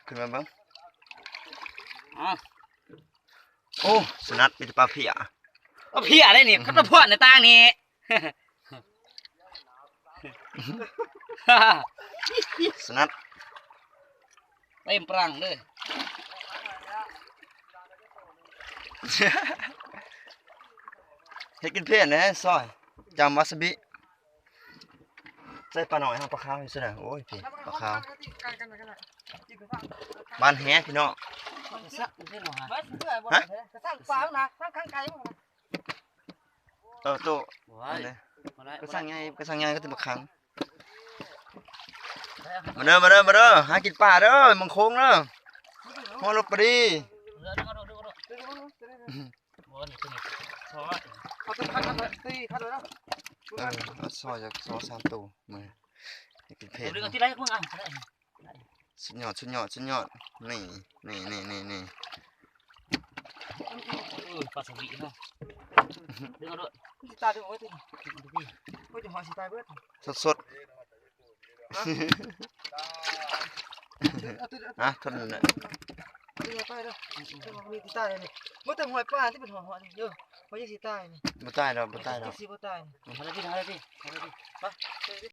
ຂຶ້ນມາເບິ່ງ. ອ້າວ ໂອ້ ສະໜັດ ມີແຕ່ປາເພຍ. ປາເພຍໄດ໋ນີ້ ອືມ ຄັນປາພອນໃນຕ່າງນີ້ ສະໜັດ ເຕັມປຣັງເລີຍ. ເຮັດກິນເພນແດ່ ຊອຍ ຈຳວາຊາບິ. ໃສ່ປານ້ອຍເຮົາ ປາຂາວຢູ່ຊັ້ນນະ. ໂອ້ຍ ພີ່ ປາຂາວ ບານແຫພີ່ນ້ອງ. ຮະ? ເອີ ໂຕ ກະຊັງໃຫຍ່ ກະຊັງໃຫຍ່ກໍເປັນບັກຂັງ. ມາເດີ ມາເດີ ມາເດີ ຫາກິນປາເດີ ມັງຄົງເດີ ຮອດລົດພໍດີ. ບໍ່ ນີ້ ຕົວນີ້ ຊອຍ ເອົາຕົວຄັນ ຄັນ ຕີຄັນເລີຍເນາະ. ເອີ ເອົາຊອຍຈັກ ຊອຍສາມໂຕ ມື້ນີ້ກິນເພນ. ເອົາທີ່ໄດ້ ມຶງເອົາ ສຸດຍອດ ສຸດຍອດ ສຸດຍອດ. ນີ້ ນີ້ ນີ້ ນີ້ ນີ້ ເອີ ປາສະຫວີເນາະ. ດຶງເອົາໂລດ ມັນຊິຕາຍ ດຶງເອົາໄວ້ຕິ. ໂອ້ຍ ຈະຫອຍຊິຕາຍເບິດ ສົດໆ. ຮະ? ເອົາຕົວ ເອົາຕົວ ຮະ? ຕົວນັ້ນແຫຼະ ເອົາຕົວໃຫຍ່ໄປເດີ. ອືມໆ ຕົວນີ້ຊິຕາຍເລີຍນີ້. ບໍ່ແຕ່ຫອຍປາທີ່ເປັນຫອຍໆນີ້ ເອີ ຫອຍຊິຕາຍນີ້. ບໍ່ຕາຍດອກ ບໍ່ຕາຍດອກ ຊິບໍ່ຕາຍນີ້. ອືມ ມາເລີຍພີ່ ມາເລີຍພີ່ ມາເລີຍພີ່ ໄປ ໄປ.